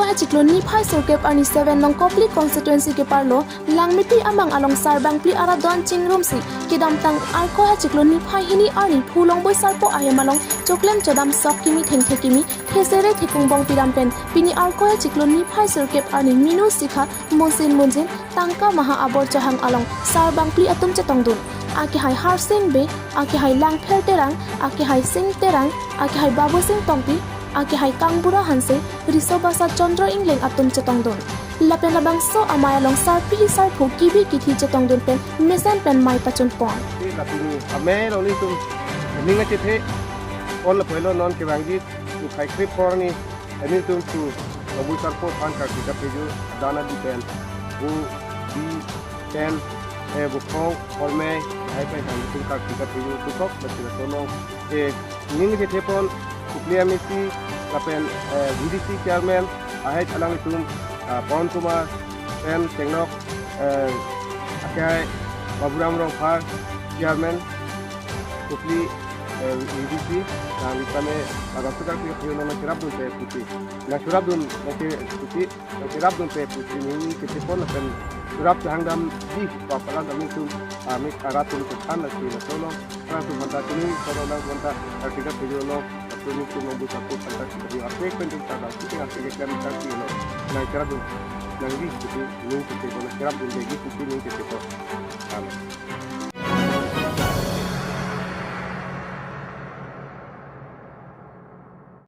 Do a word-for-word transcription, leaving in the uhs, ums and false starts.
Hachiklo niphai sirkep arni seven nong Kopili constituency keparlo Langmepi amang along Sarbangpli arat do-an chingrumsi kedamtang Arkoi hachiklo niphai hini arni Phu Longboi Sarpo ahem along choklem chodam sok kimi thengthe kimi thesere thekungbong piram pen pini Arkoi hachiklo niphai sirkep arni Minu Sikha Monsin Monjin Tangka Maha abor chohang along Sarbangpli atum chetongdun. Akehai Harsing Bey, akehai Langpher Terang, akehai Sing Terang, akehai Babusing Tongpi, akehai Kangbura Hanse, Riso Basa Chandra Engleng atum chetongdun. Lapen labangso amei along sarpi sarpo kibi kithi chetongdun pen mesen pen mei pachunpon. Lapen amei along nelitum ning achethe pon lapulo, non kevangji tu khai krip korni nelitum tu Longboi Sarpo aphan kartik kaphejo, dana di pen, bu di pen, eh, bukhong, hormei, hai pen nelitum kartik kaphejo, tukok, lasi laso along, eh, ning achethe pon, Kopili M A C, lapen, eh, V D C chairman, ahai alangtum, ah, Pawan Kumar, pen chenglok, eh, akehai Baburam Rongphar, chairman, Kopili, eh, V D C, nangli tame, laga sukar pi pi nang cherapdun te pusi. Nang cherapdun, nang che-, pusi, nang cherapdun te pusi, ning achethe pon lapen cherap hangdamji, pa palang kami tum, ah, mik arat tum kethan lasi laso along, arat tum manta kini, kono nang manta, kartik kaphejo along, laso nelitum Longboi Sarpo aphan kartik kaphejo, apek pen tum ta, ta, kita kartik kaphejo along, nang cherapdun, nangli pusi, ning achethe pon, nang cherapdun degi pusi, ning achethe pon. Amen.